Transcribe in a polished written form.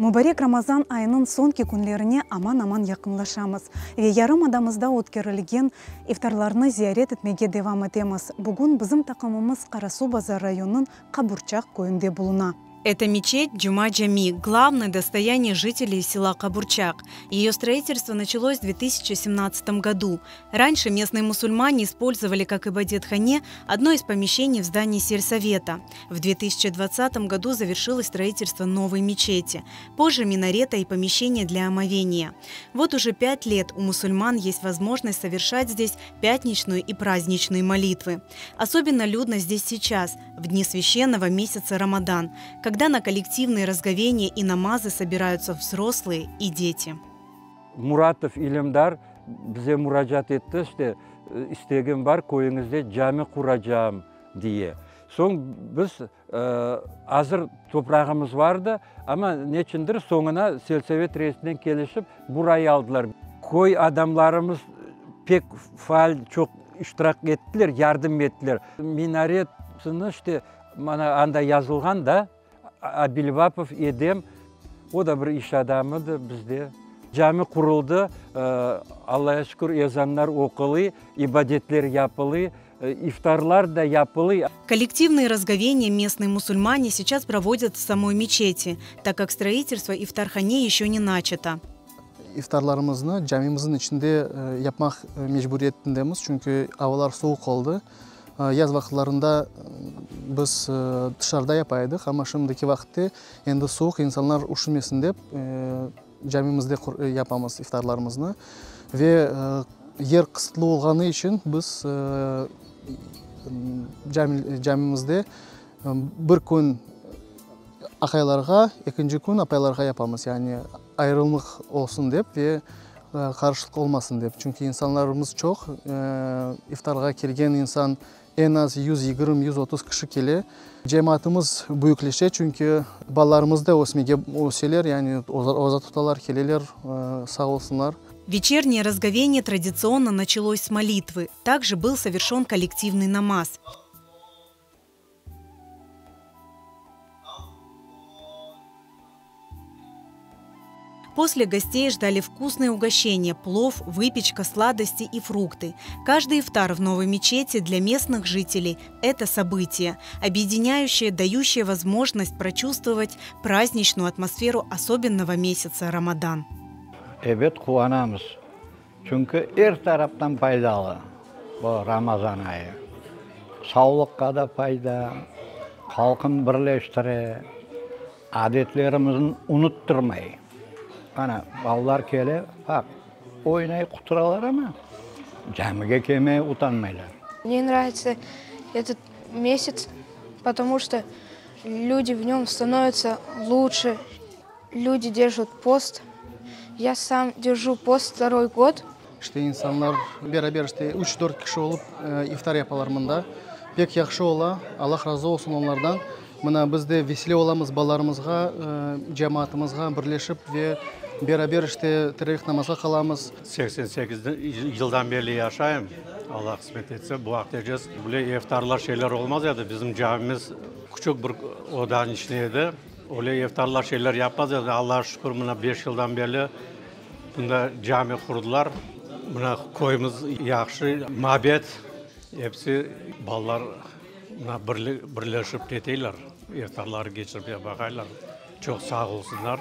Mubarek Ramazan ayınıñ soñki künlerine aman-aman yaqınlaşamız ve yarımadamızda ötkerilgen iftarlarnı ziyaret etmege devam etemiz. Bugün bizim taqımımız Qarasuvbazar rayonınıñ Qaburçaq köyünde buluna. Это мечеть Джума-Джами, главное достояние жителей села Кабурчак. Ее строительство началось в 2017 году. Раньше местные мусульмане использовали как ибадет-хане одно из помещений в здании сельсовета. В 2020 году завершилось строительство новой мечети. Позже минарета и помещение для омовения. Вот уже пять лет у мусульман есть возможность совершать здесь пятничную и праздничные молитвы. Особенно людно здесь сейчас, в дни священного месяца Рамадан, когда на коллективные разговения и намазы собираются взрослые и дети. Muratov İlimdar bize muracaat etti, işte, istegim bar, köyüñizde cami quracağım, diye. Soñ biz azır toprağımız vardı, amma neçündir soñuna selsovet reisinen kelişip burayı aldılar. Köy adamlarımız pek faal çoq iştirak ettiler, yardım ettiler. Minaretini işte mana anda yazılğan da, Abilvapov Edem, o da bir iş adamıdır bizde. Cami quruldı, Allaya şükür, ezanlar oqulıy, ibadetler yapılıy, iftarlar da yapılıy. Коллективные разговения местные мусульмане сейчас проводят в самой мечети, так как строительство ифтархане еще не начато. İftarlarımıznı camimizniñ içinde yapmaq mecburiyetindemiz, çünki avalar suvuq oldı. Yaz vaqıtlarında biz tışarıda yapa edik, amma şimdiki vaqıtte endi suvuq, insanlar üşümesin dep, camimizde yapamız iftarlarımıznı. Ve yer qısıtlı olğanı içün biz camimizde bir kün aqaylarğa, ekinci kün apaylarğa yapamız, yani ayırımlıq olsun dep ve qarışıqlıq olmasın dep. Çünki insanlarımız çoq, iftarğa kelgen insan eñ az 120, 130 kişi kele. Cemaatımız büyükleşe, çünki balalarımız da ösmege öseler, yani oza tutalar, keleler, sağ olsunlar. Вечернее разговение традиционно началось с молитвы. Также был совершен коллективный намаз. После гостей ждали вкусные угощения – плов, выпечка, сладости и фрукты. Каждый ифтар в новой мечети для местных жителей – это событие, объединяющее, дающее возможность прочувствовать праздничную атмосферу особенного месяца Рамадан. Ebet, quvanamız, çünki er taraftan faydalı bu Ramazan ayı. Savlıqqa da fayda, halqnı birleştire, adetlerimizni unuttırmay. Ana, balalar kele, baq, oynay, quturalar amma, camige kelmege utanmaylar. Мне нравится этот месяц, потому что люди в нем становятся лучше. Люди держат пост. Я сам держу пост второй год. İşte insanlar beraber işte üç, dört kişi olıp iftar yapalar mında. Pek yahşı ola, Allah razı olsun onlardan. Mına biz de vesile olamız balalarımızğa, cemaatımızğa birleşip ve beraber işte teravih namazğa qalamız. 88 yıldan berli yaşayım, Alla qısmet etse, bu vaqıtece böyle iftarlar şeyler olmaz edi. Bizim camimiz küçük bir odanıñ içinde edi. Öyle iftarlar şeyler yapmaz edi. Allağa şükür, mına 5 yıldan berli mında cami qurdılar. Mına köyümiz yahşı, mabet, episi balalar mına birleşip keteyler, iftarlar keçirip baqaylar. Çoq sağ olsunlar.